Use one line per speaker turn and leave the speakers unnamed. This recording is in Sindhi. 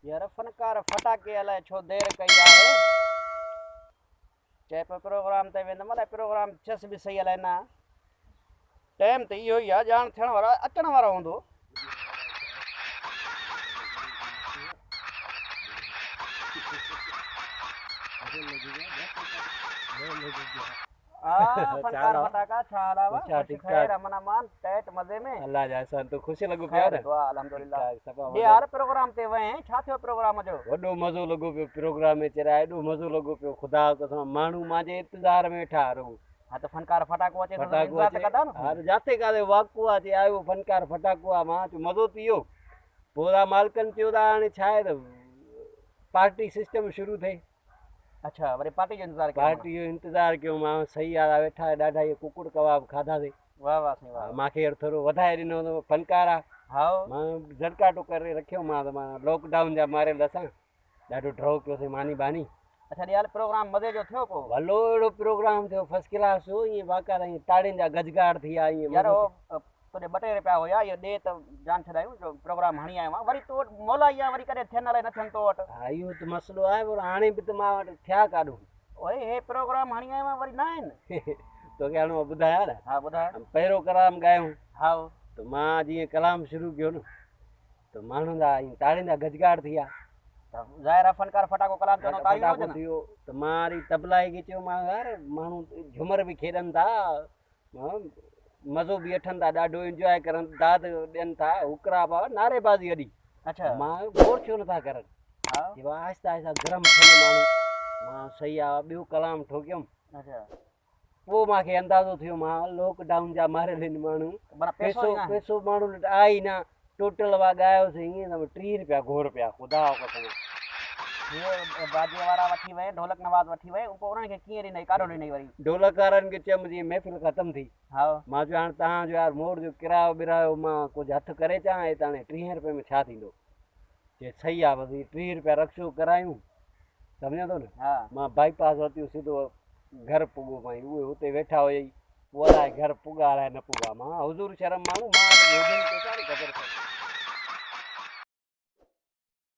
يار فنڪار ڦٽاڪي الائي ڇو دير ڪئي آهي. چئي پيو پروگرام تي ويندم الائي پروگرام ٿيس به سهي الائي نه. ٽائيم ته اهو ئي آهي ڄاڻ ٿيڻ وارو اچڻ وارو هوندو. فنڪار ڦٽاڪا ڇا حال آ خوش خير امن امان ٽيٽ مزي ۾.
الله جا احسان تون خوش لڳو پيو نه.
دعا الحمدلله. ڏي يار پروگرام تي وئين ڇا ٿيو پروگرام جو.
وڏو مزو لڳو پيو پروگرام ۾ چريا ايڏو مزو لڳو پيو خدا جو قسم ماڻهو مانجي انتظار ۾ ويٺا رڳو.
ها ته فنڪار ڦٽاڪو اچي ٿو ته انتظار ته ڪندا نه.
ها ته جاتي ڪاٿي واڪو آ چي آيو فنڪار ڦٽاڪو آ مان چيو مزو ٿي ويو پوء دا مالڪن چيو ته هاڻي ڇا آهي ته پارٽي سسٽم شروع ٿئي.
اڇا وري پارٽي جو انتظار ڪيو.
پارٽي جو انتظار ڪيو مان صحيح آ ويٺا ڏاڍا اهي ڪڪڙ ڪباب کاڌاسي.
واه واه سائين واه.
مان کي يار ٿورو وڌائي ڏنو ته فنڪار آ.
هائو.
مان زڙڪاٽو ڪري رکيو مان ته مان لاڪ ڊائون جا ماريل اسان ڏاڍو ڊرو ڪيوسين ماني باني.
اڇا ڏيال پروگرام مزي جو ٿيو ڪو.
ڀلو اهڙو پروگرام ٿيو فرسٽ ڪلاس هو ائين باقاعده ائين تاڙين جا گجگاٽ ٿي ويا ائين
يار هو توڏي ٻه ٽي رپيا هيا اهو ڏي ته جان ڇڏايون جو پروگرام هڻي آيو آهيان وري تو وٽ مولا ئي آهي وري ڪڏهن ٿين الائي نه ٿين تو وٽ.
ها اهو ته مسئلو آهي پر هاڻي به ته مان وٽ ٿيا ڪاڏو.
اوئي هي پروگرام هڻي آيو آهيان وري نه آهن.
توکي هاڻي مان ٻڌايان نه.
ها ٻڌاء.
پهريون ڪلام ڳايو.
ها.
ته مان جيئن ڪلام شروع ڪيو نه ته ماڻهن جا ائين تاڙين جا گجگاٽ ٿي ويا.
ته ظاهر آهي فنڪار ڦٽاڪو ڪلام چوندو تاڙيون نه
وڄن. ٿي ويو ته مان وري طبلائي کي چيو مان يار ماڻهو جهمر به کيڏن ٿا مزو به وٺن ٿا ڏاڍو انجواء ڪرن داد ڏين ٿا هوڪرا پا نعري بازي وڏي.
اڇا.
مان غور ڇو نٿا ڪرن. چيو آهستي آهستي گرم ٿين ماڻهو. مان صحيح آ ٻيو ڪلام ٺوڪيم.
اڇا.
پوء مان کي اندازو ٿيو مان لاڪ ڊائون جا ماريل هن ماڻهو پيسو پيسو ماڻهو وٽ آهي ئي نه ٽوٽل وا ڳايوسين ائين ته 30 رپيا گهور پيا خدا جو قسم.
هي باجي وارا وٺي وئين ڍولڪ نواز وٺي وئين پوء انهن کي ڪيئن ڏنئي ڪاڏو ڏنئي وري.
ڍولڪ وارن کي چيم جيئن محفل ختم ٿي مان چيو هاڻ توهان جو يار موڙ جو ڪرايو برايو مان ڪجهه هٿ ڪري اچان هي ته هاڻي 30 رپئي ۾ ڇا ٿيندو. چي صحيح آ بس هي 30 رپيا رڪشو ڪرايون سمجهين ٿو نه مان بائي پاس ورتي سڌو گهر پڳو مان اهي اتي ويٺا هئي پوء الائي گهر پڳا الائي نه پڳا مان حضور شرم ماڻهو مان وٽ هجن پئسا نه خبر.